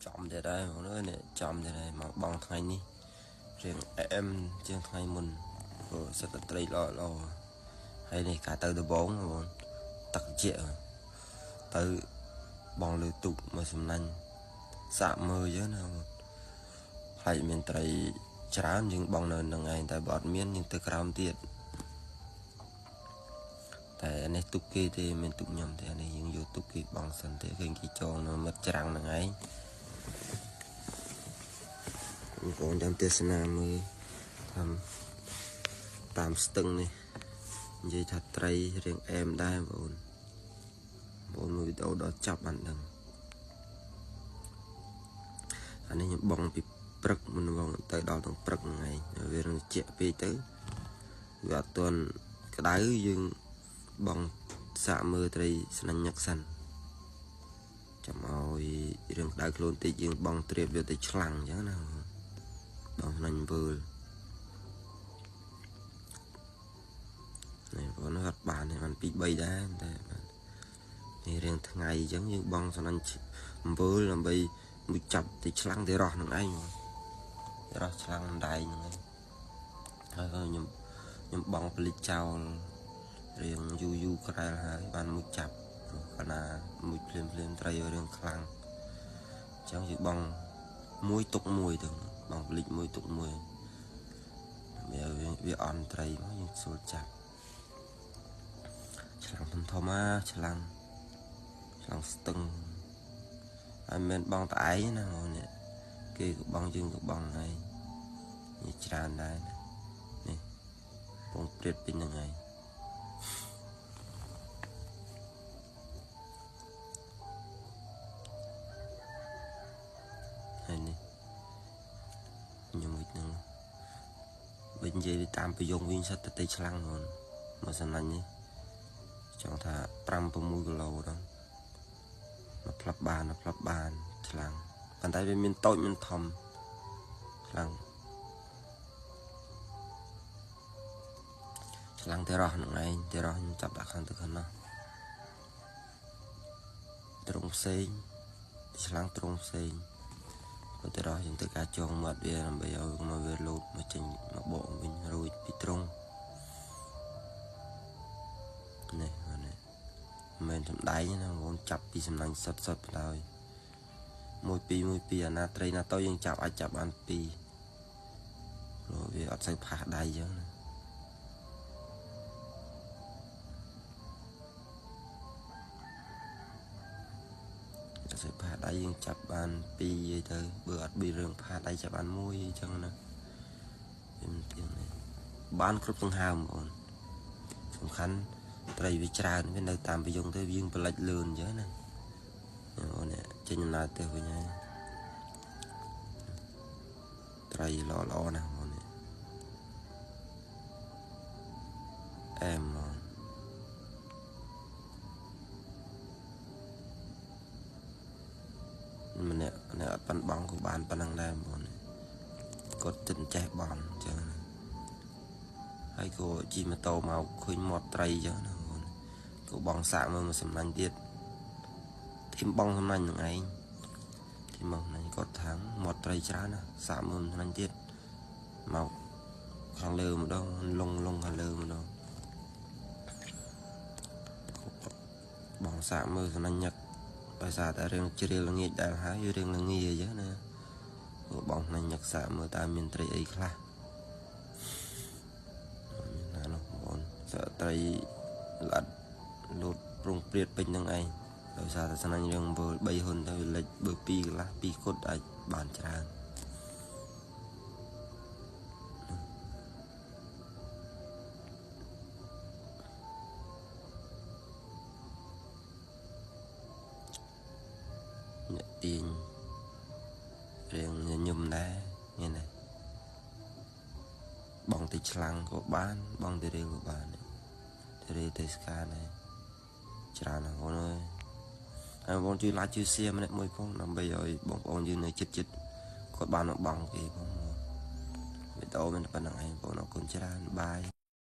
ចំទៀតហើយបងអើយនេះចំទៀតហើយមកបងថ្ងៃនេះរៀងអែមជាងថ្ងៃមុនព្រោះសិតតែត្រីល្អល្អហើយនេះកាទៅដបងបងទឹកជាទៅបងលើទូកមកសំណាញ់សាក់មើលចឹងណាបងខ្លាចមានត្រីច្រើនយើងបងនៅនឹងឯងតែបើអត់មានយើងទៅក្រោមទៀតតែនេះទុកគេទេមិនទុកខ្ញុំទេនេះយើងយកទុកគេបងសិនទេឃើញគេចងនៅមិត្តច្រាំងហ្នឹងឯងបងប្អូនចាំទេសនាមើលតាមស្ទឹងនេះនិយាយថាត្រីរៀងអែមដែរបងប្អូនមើលវីដេអូដល់ចប់បានដឹងអានេះខ្ញុំបងពីព្រឹកមុនបងទៅដល់ទាំងព្រឹកហ្នឹងឯងវានឹងជាក់ពេកទៅវាអត់ទាន់ក្តៅយើងបងសាកមើលត្រីស្នាញ់ញឹកសិនចាំឲ្យរឿងក្តៅខ្លួនតិចយើងបងត្រៀបយកទៅឆ្លាំងអញ្ចឹងណាបងស្នាញ់វើលនេះបងអត់បានទេបាន2 3ដែរតែបាននេះរឿងថ្ងៃអញ្ចឹងយើងបងស្នាញ់វើលដើម្បីមួយចាប់ទៅឆ្លាំងទៅរោះនឹងឯងរោះឆ្លាំងដៃហ្នឹងឯងហើយខ្ញុំបងពលិចចោលរៀងយូរយូរក្រែលហើយបានមួយចាប់ព្រោះកាលណាមួយភ្លាមភ្លាមត្រីរឿងខ្លាំងអញ្ចឹងយើងបងមួយទុកមួយទៅបងពលិចមួយទុកមួយវាអន់ត្រីមកយើងស្រួលចាប់ឆ្លាំងធំធំណាឆ្លាំងស្ទឹងហើយមិនបងតឯងណាបងនេះគេក៏បងយើងក៏បងឯងនេះច្រើនដែរនេះពងព្រាតពេញហ្នឹងឯងហើយនេះខ្ញុំវិញហ្នឹងវិញនិយាយតាមប្រយោគវិញសិតតែឆ្លាំងហ្នឹងមកសំណាញ់នេះចង់ថា5 6គីឡូហ្នឹងមកផ្លាប់បានឆ្លាំងប៉ុន្តែវាមានតូចមានធំឆ្លាំងទេរោះហ្នឹងឯងទេរោះខ្ញុំចាប់ដាក់ខាងទៅខាងនោះត្រង់ផ្សេងឆ្លាំងត្រង់ផ្សេងព្រោះទេរោះយើងត្រូវការចងមាត់វាដើម្បីឲ្យមកវាលោតមកចេញមកបកវិញរួចពីត្រង់នេះនេះមិនសំដែងណាបងចាប់ពីសំណាញ់សុតសុតបណ្ដោយ1 2 1 2អាណាត្រីណាតូចយើងចាប់អាចចាប់បាន2ព្រោះវាអត់សូវផាសដៃអញ្ចឹងណាអត់សូវផាសដៃយើងចាប់បាន2អីទៅបើអត់បីរឿងផាសដៃចាប់បាន1អញ្ចឹងណាវាមិនទៀងទេបានគ្រប់ដង្ហើមបងសំខាន់ត្រីវាច្រើនវានៅតាមប្រយងទៅយើងផលិតលឿនអញ្ចឹងណាបងនេះចេញដំណើរទៅវិញហើយត្រីល្អល្អណាស់បងនេះអែមបងម្នាក់អ្នកអត់ប៉ាន់បងក៏បានប៉ុណ្ណឹងដែរបងគាត់ចិត្តចេះបងអញ្ចឹងណាហើយក៏ជិះម៉ូតូមកឃើញមាត់ត្រីអញ្ចឹងណាបងក៏បងសាកមើលមកសំណាញ់ទៀតធីមបងសំណាញ់នឹងឯងធីមបងសំណាញ់គាត់ថាមាត់ត្រីច្រើនណាសាកមើលសំណាញ់ទៀតមកខាងលើម្ដងលងខាងលើម្ដងបងសាកមើលសំណាញ់ញឹកដោយសារតែរឿងជ្រាលល្ងាចដែលហើយរឿងល្ងាចអញ្ចឹងណាក៏បងសំណាញ់ញឹកសាកមើលតើមានត្រីអីខ្លះត្រីល្អិតលូតប្រងព្រាតពេញនឹងឯងដោយសារតែស្នាញ់រឿងវើ3ហ៊ុនទៅលិចបើ2កន្លះ2គុតអាចបានច្រើនអ្នកទាញរឿងញញឹមដែរនេះណាបងទៅឆ្លាំងក៏បានបងទៅរៀលក៏បានទៅរៀលទៅស្កាដែរច្រើនណាស់បងអើយហើយបងជួយ like ជួយ share ម្នាក់មួយផងដើម្បីឲ្យបងប្អូនយើងនៅចិត្តគាត់បានមកបងគេផងវីដេអូមានប៉ុណ្្នឹងឯងបងអរគុណច្រើនបាយ។